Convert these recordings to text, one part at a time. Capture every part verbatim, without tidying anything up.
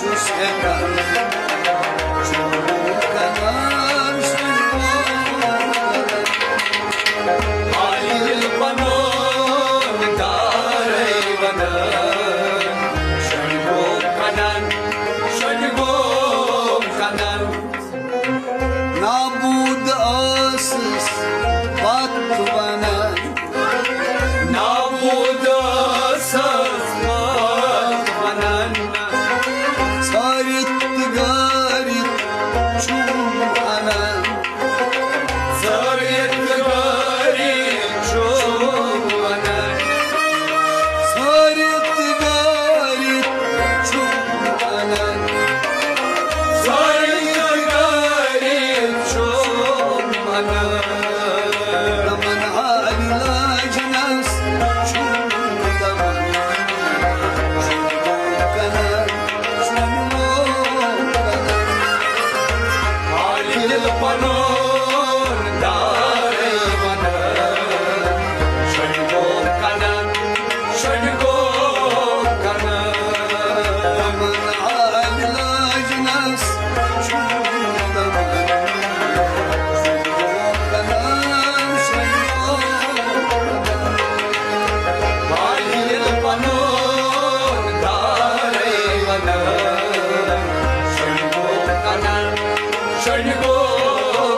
چھُس ہٮ۪کان، چھُس کران، چھُس کران۔ آیِل پنُن دارے ونان، شۄنٛگو کنن، شۄنٛگو کنن۔ نابود ٲسٕس پتھ ونان۔ نابود ٲسٕس پتھ ونان۔ ژھٲرِتھ تہٕ گٲرِتھ چھُم انان۔ ژھٲرِتھ تہٕ گٲرِتھ چھُم انان۔ ژھٲرِتھ تہٕ گٲرِتھ چھُم انان۔ ژھٲرِتھ تہٕ گٲرِتھ چھُم انان۔ دمن حالہِ لٲجنس چھُم دمن۔ چھُم کنان، چھُم کنان۔ آیِل پنُن دارے ونان، شۄنٛگو کنن، شۄنٛگو کنن۔ دمن حالہِ لٲجنس چھُم دمن۔ آیِل پنُن دارے ونان، شۄنٛگو کنن، شۄنٛگو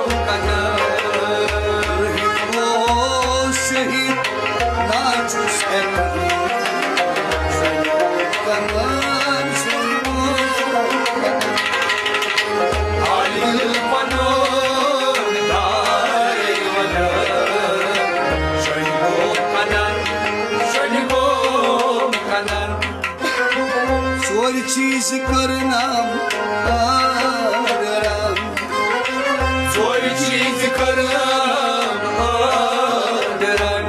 کنن۔ رٔحیٖم اوس شہیٖد، نا چھُس ہٮ۪کان، شۄنٛگو کنن، شۄنٛگو کنن۔ آیِل پنُن دارے ونان، شۄنٛگو کنن، شۄنٛگو کنن۔ ژورِ چیٖزِ کٔرنم آدرم۔ ژورِ چیٖزِ کٔرنم آدرم۔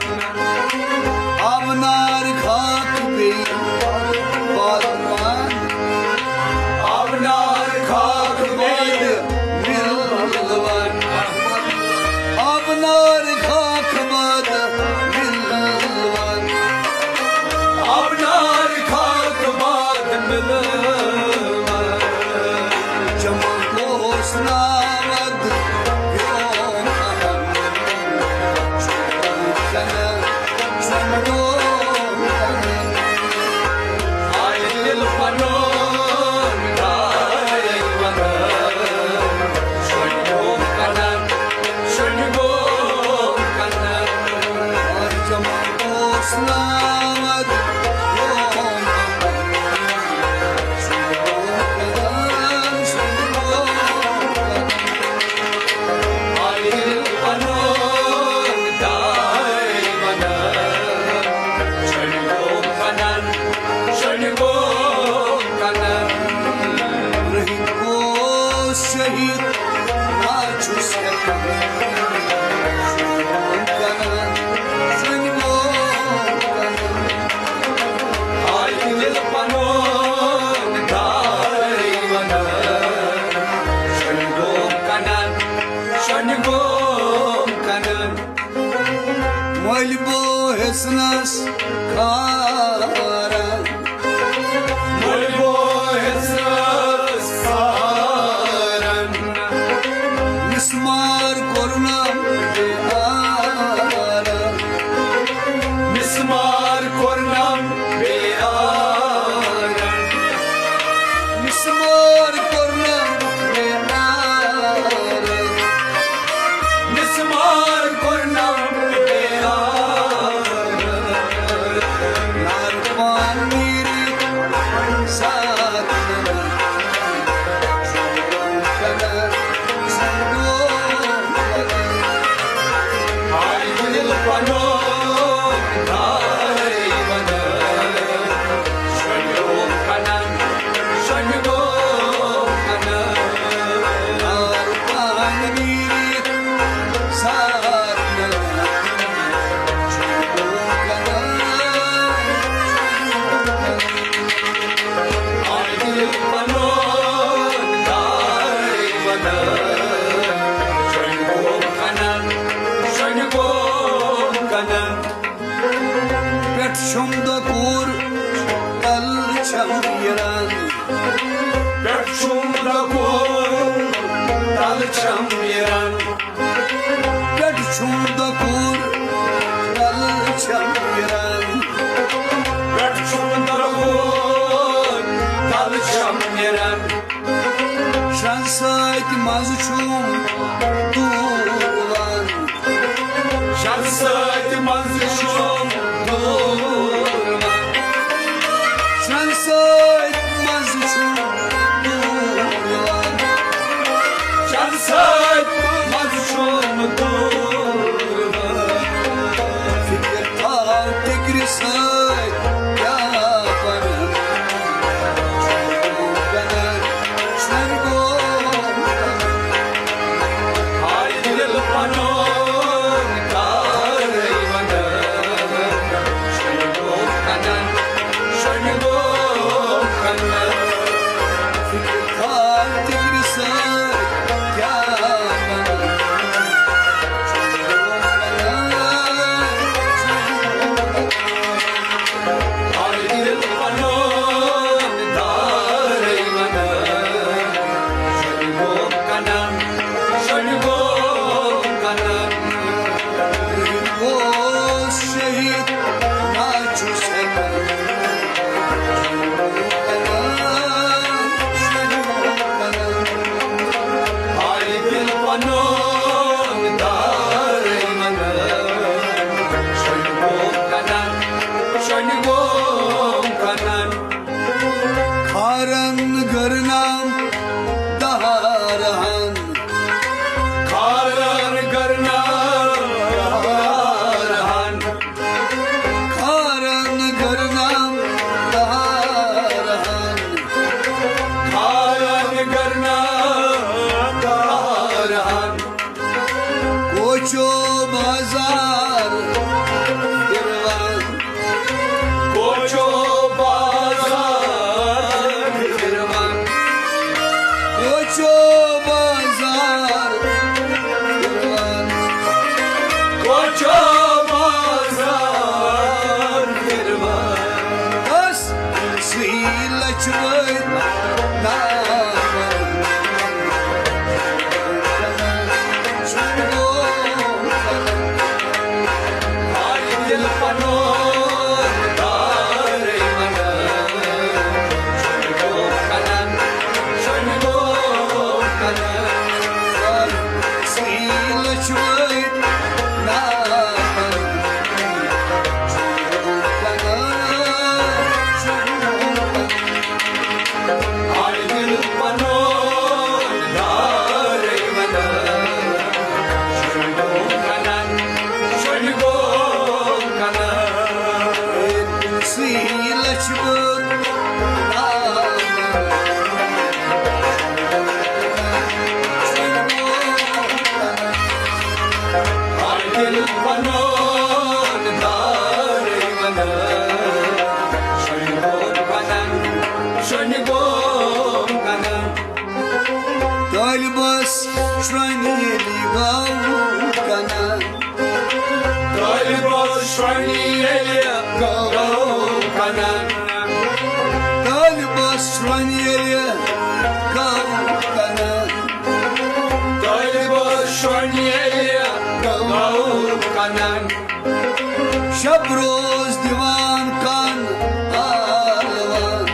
آبہٕ نار خاکھ بیٚیہِ بادمان۔ آبہٕ نار خاکھ بیٚیہِ مِلوَن۔ آبہٕ نار خاکھ بادٕ مِلوَن۔ آبہٕ نار خاکھ بادٕ مِلوَن۔ جمع گوس ناود یوم اہم۔ آیِل پنُن دارے ونان، شۄنٛگو کنن، شۄنٛگو کنن۔ جمع گوس ناود یوم اہم۔ آیِل پنُن دارے ونان، شۄنٛگو کنن، شۄنٛگو کنن۔ رٔحیٖم اوس شہیٖد، نا چھُس ہٮ۪کان، شۄنٛگو کنن، شۄنٛگو کنن۔ آیِل پنُن دارے ونان، شۄنٛگو کنن، شۄنٛگو کنن۔ مٔلۍ بو ہیٚژنس کھارن۔ مٔلۍ بو ہیٚژنس کھارن۔ مسمار کوٚرنم بے آرن۔ مسمار کوٚرنم بے آرن۔ مسمار کوٚرنم بے آرن۔ مسمار کوٚرنم بے آرن۔ نار پان نیٖرِتھ ساتھ ننن۔ آیِل پنُن دارے ونان، شۄنٛگو کنن، شۄنٛگو کنن۔ چھم نیران۔ پٮ۪ٹھ چھُم دۄکھُر، تلہٕ چھم نیران۔ پٮ۪ٹھ چھُم دۄکھُر، تلہٕ چھم نیران۔ شرن سۭتۍ منٛزٕ چھُم دوٗر یِوان۔ شرن سۭتۍ منٛزٕ چھُم دوٗر یِوان۔ شرن سۭتۍ منٛزٕ چھُم دوٗر یِوان۔ شرن سۭتۍ منٛزٕ چھُم دوٗر یِوان۔ فِکر تھاو فِکرِ سۭتۍ کیٛاہ بنن۔ شۄنٛگو کَنن، شۄنٛگو کَنن۔ ہاے دِل پنُن کارے ونان، شۄنٛگو کَنن، شۄنٛگو کَنن۔ فِکر تھاو فِکرِ سۭتۍ کیٛاہ بنن۔ ہاے دِل پنُن دارے ونان، شۄنٛگو کَنن، شۄنٛگو کَنن۔ اوس شہید، نہ چھُس ہٮ۪کان۔ ہاے دِل پنُن دارے ونان، شۄنٛگو کَنن، شۄنٛگو کَنن۔ کھارن گرنام دہارہن۔ کھارن گرنام دہارہن۔ کھارن گرنام دہارہن۔ کھارن گرنام دہارہن۔ کوچو بازار پھران۔ کوچو بازار پھران۔ کوچو بازار پھران۔ کوچو بازار پھران۔ بس سُے لَچھوٲرۍ ناوَن۔ ہاے دِل پنُن دارے ونان، شۄنٛگو کَنن، شۄنٛگو کَنن۔ سُے لَچھوٲرۍ ناوَن۔ ہاے دِل پنُن دارے ونان، شۄنٛگو کَنن، شۄنٛگو کَنن۔ سُے لَچھوٲرۍ ناوَن۔ ہاے دِل پنُن دارے ونان، شۄنٛگو کَنن، شۄنٛگو کَنن۔ طٲلبَس شرٛۄنہِ ییٚلہِ گاوُن کَنن۔ طٲلبَس شرٛۄنہِ ییٚلہِ گاوُن کَنن۔ طٲلبَس شرٛۄنہِ ییٚلہِ گاوُن کَنن۔ طٲلبَس شرٛۄنہِ ییٚلہِ گاوُن کَنن۔ شب روز دِوان کَن آلوَن۔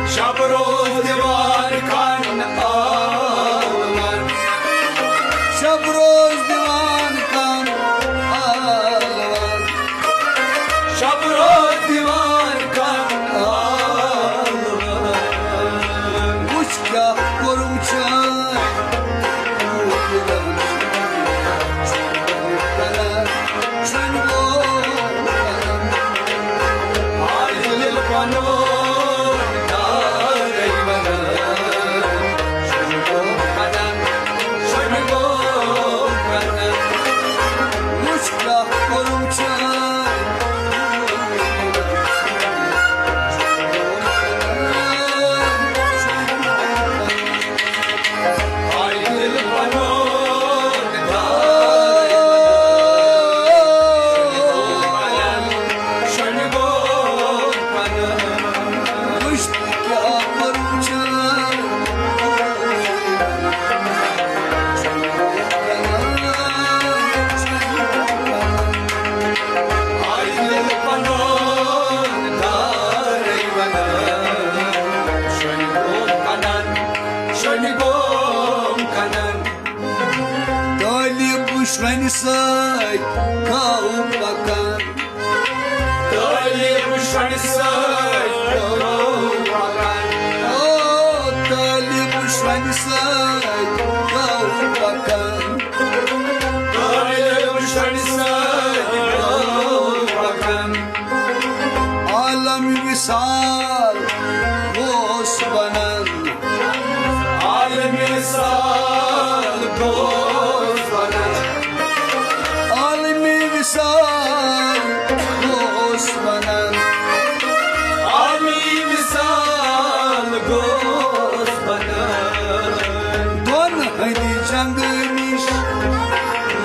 شب روز دِوان کَن آلوَن۔ شب روز دِوان کَن آلوَن۔ شب روز دِوان کَن آلوَن۔ وٕچھ کیٛاہ کوٚرُم چھٲنۍ۔ ہاے دِل پنُن دارے ونان، شۄنہِ سۭتۍ گوٚو پکان۔ طٲلب شۄنہِ سۭتۍ گوٚو پکان۔ او، طٲلب شۄنہِ سۭتۍ گوٚو پکان۔ طٲلب شۄنہِ سۭتۍ گوٚو پکان۔ عالم وصال اوس بنان۔ عالم وصال گوس بنان۔ عالم وصال گوس بنان۔ عالم وصال گوس بنان۔ دۄن ہٕنٛدِ جنگہٕ نِش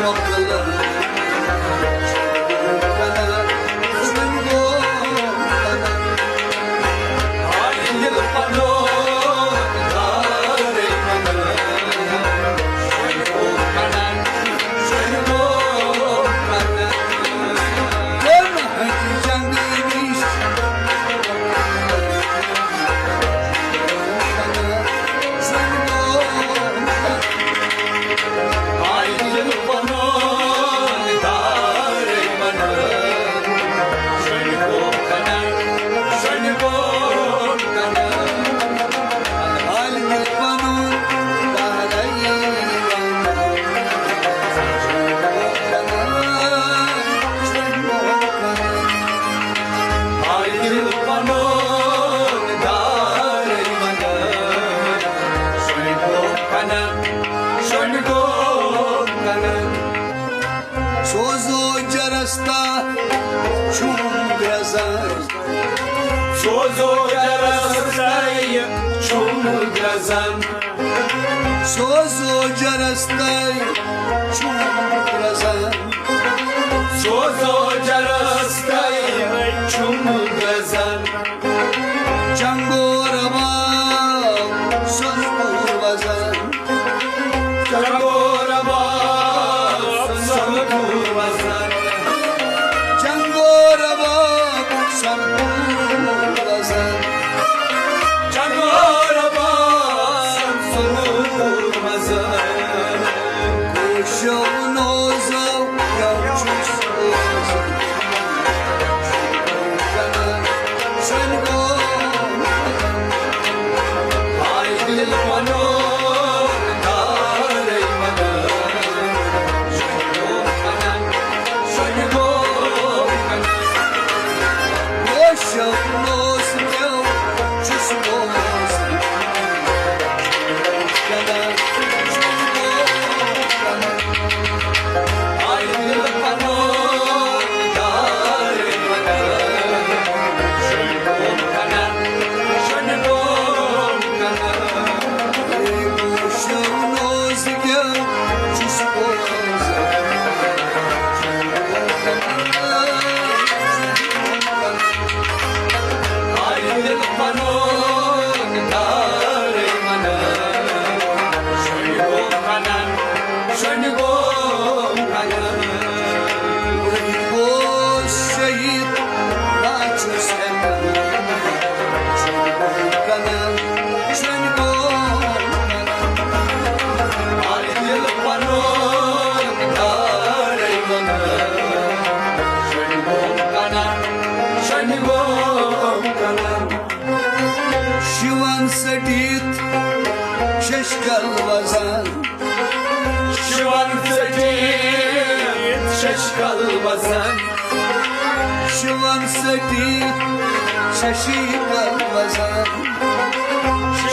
مۄکلان۔ سوزو جرس تہ چھُم گرزان۔ سوزو جرس تہ چھُم گرزان۔ سوزو جرس تہ چھُم گرزان۔ سوزو جرس تہ چھُم گرزان۔ چنگو رباب سنتور وزن۔ چنگو رباب سنتور وزن۔ چنگو رباب سنتور وزن۔ چنگو رباب سنتور وزن۔ کوشو نوزو یوچو سوزو۔ شیون سٹیت ششکل وزن۔ شیون سٹیت ششکل وزن۔ شیون سٹیت ششکل وزن۔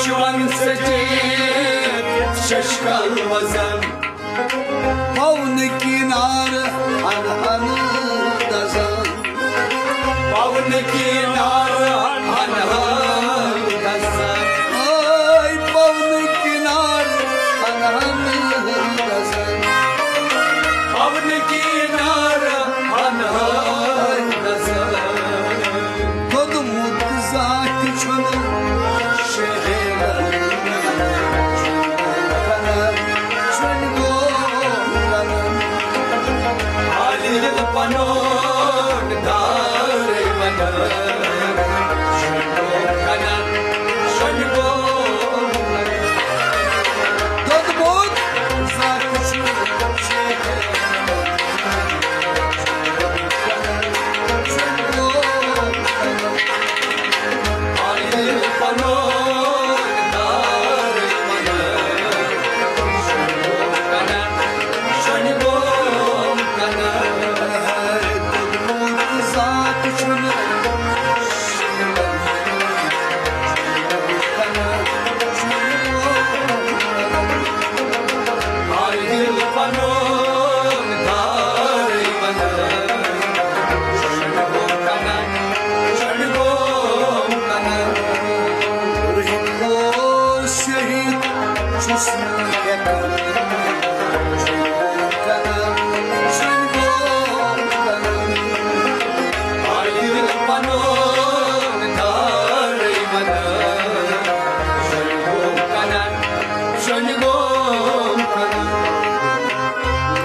شیون سٹیت ششکل وزن۔ پون کنار ہن ہن دزان۔ پون کنار ہن ہن دزان۔ آے پون کنار ہن ہن دزان۔ پون کنار ہن ہن دزان۔ دوٚدمُت زانٛہہ تہِ چھُنہٕ شہیدن۔ شۄنہِ گوٚو پنُن۔ حالہِ ییٚلہِ پنُن دارے ونان۔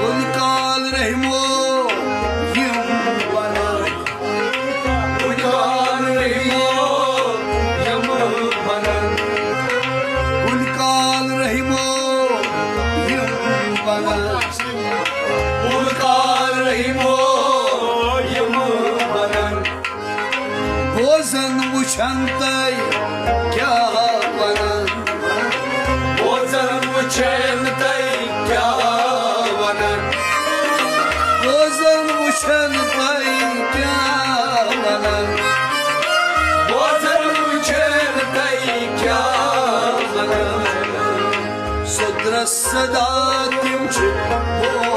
گُلہٕ کال رحمو یِم وَنان۔ گُلہٕ کال رحمو یِم وَنان۔ گُلہٕ کال رحمو یِم وَنان۔ گُلہٕ کال رحمو یِم وَنان۔ بوزن وٕچھن تۄہہِ کیٛاہ وَنان۔ بوزن وٕچھن تۄہہِ کیٛاہ وَنان۔ بوزن وٕچھن تۄہہِ کیٛاہ وَنان۔ بوزن وٕچھن تۄہہِ کیٛاہ وَنان۔ سوٚدرس صدا تِم چھِ بوزان۔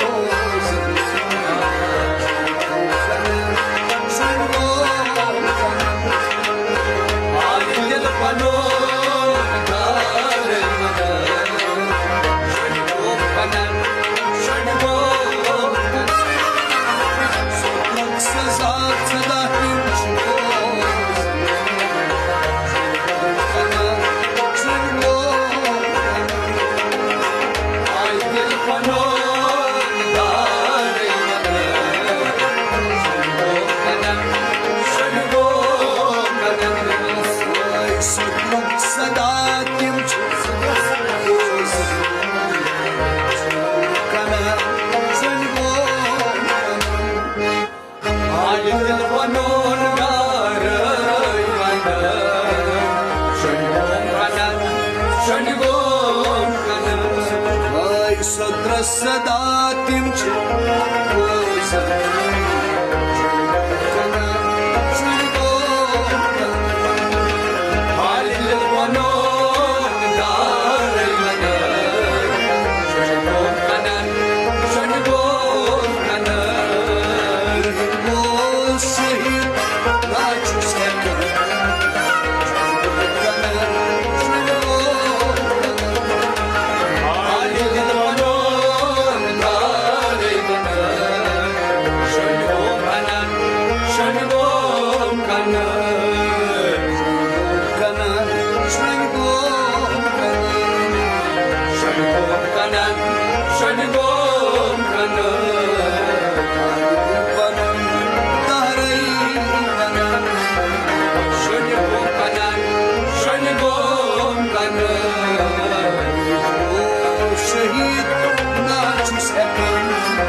صدا تِم چھِ بوزان۔ صدرس صدا تِم چھِ بوزان۔ شہید نا چھُس ہٮ۪کان۔